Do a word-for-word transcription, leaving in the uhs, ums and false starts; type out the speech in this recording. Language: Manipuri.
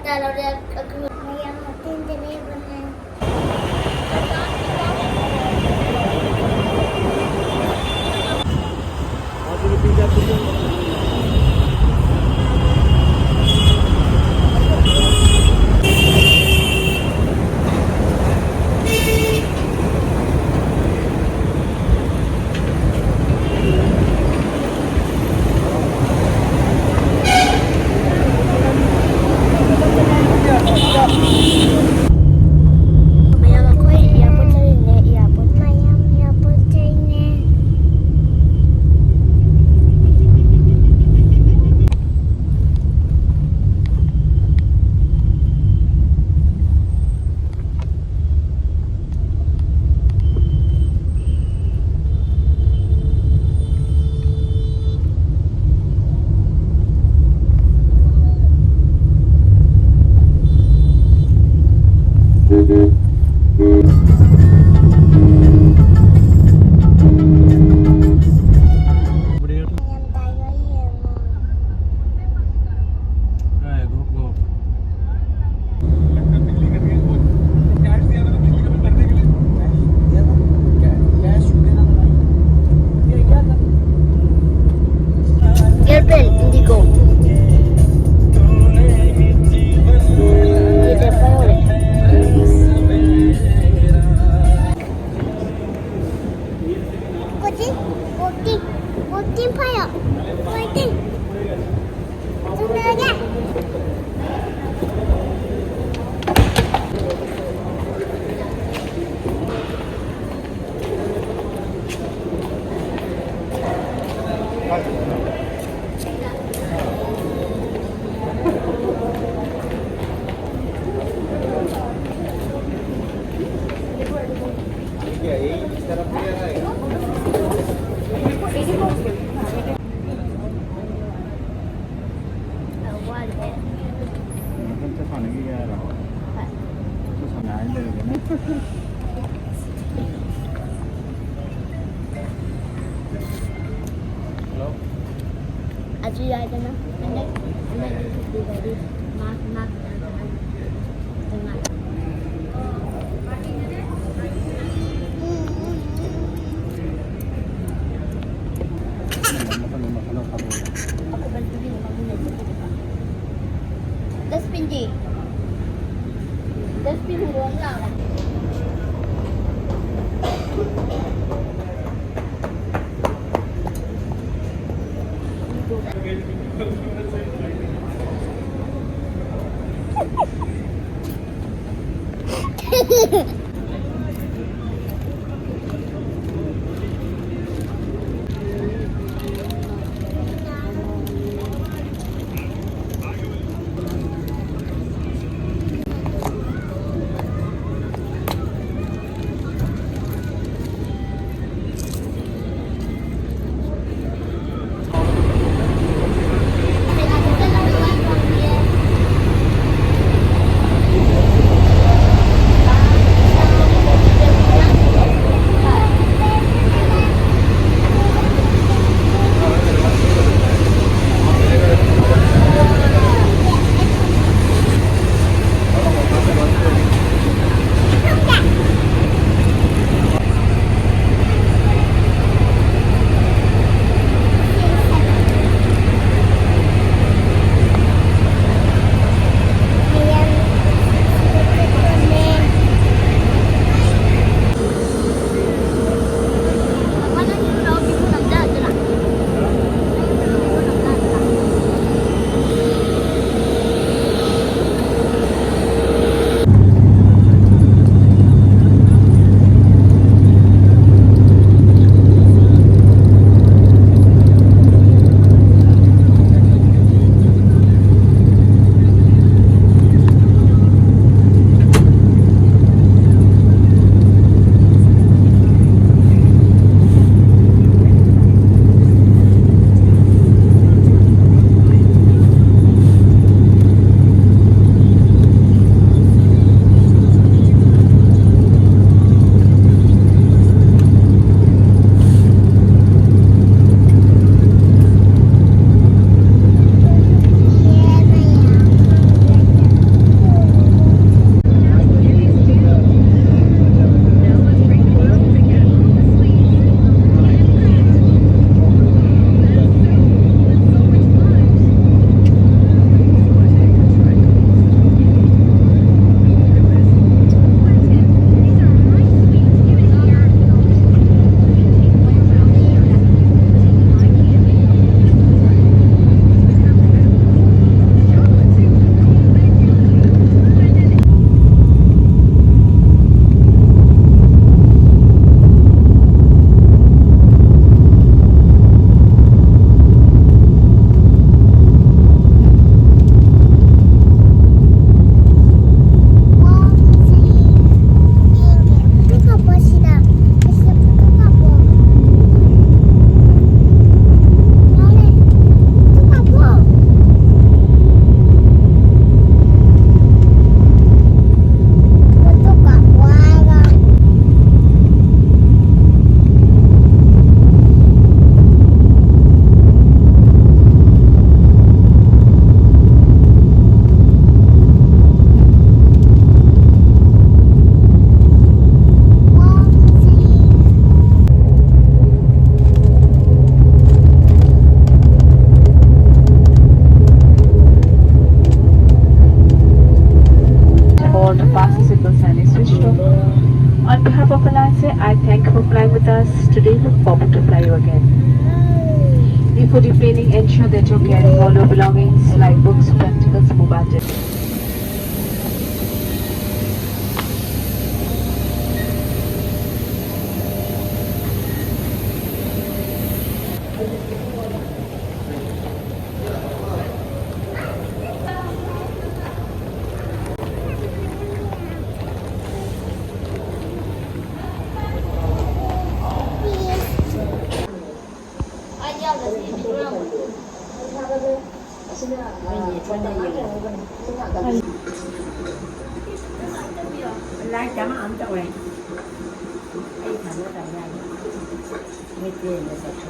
ꯃꯌꯥꯝ ꯃꯇꯤꯟꯗ ꯂꯩꯕꯅꯦ꯫ ꯃꯌꯥꯝ ꯑꯩꯈꯣꯏ airport ꯆꯠꯂꯤꯅꯦ, airport꯫ ꯃꯌꯥꯝ airport ꯆꯠꯂꯤꯅꯦ꯫ Airplane, Indigo. Walking, walking, walking fire. Walking. ꯋꯥꯠꯂꯦ꯫ ꯉꯥꯛꯇꯪ ꯆꯠ ꯁꯥꯟꯅꯈꯤꯒꯦ ꯍꯥꯏꯔꯣ? ꯍꯣꯏ꯫ ꯆꯠ ꯁꯥꯟꯅ ꯍꯥꯏ ꯂꯩꯔꯒꯅꯦ꯫ ꯍꯜꯂꯣ꯫ ꯑꯗꯨ ꯌꯥꯏꯗꯅ꯫ ꯍꯟꯗꯛ, ꯍꯟꯗꯛꯇꯤ ꯁꯨꯇꯤ ꯂꯧꯔꯤ꯫ Dustbin di. Dustbin, huwag lang. Say, I thank you for flying with us today. Look forward to fly you again. Before deplaning, ensure that you're carrying all your belongings like books, spectacles, mobile data. ꯂꯥꯏ ꯆꯥꯝꯃ ꯑꯃ ꯇꯧꯔꯦ꯫ ꯑꯩ ꯊꯝꯃꯣ ꯇꯝ ꯌꯥꯗꯦ꯫ ꯃꯤꯠ ꯄꯦꯟꯕ ꯆꯠꯈ꯭ꯔꯦ꯫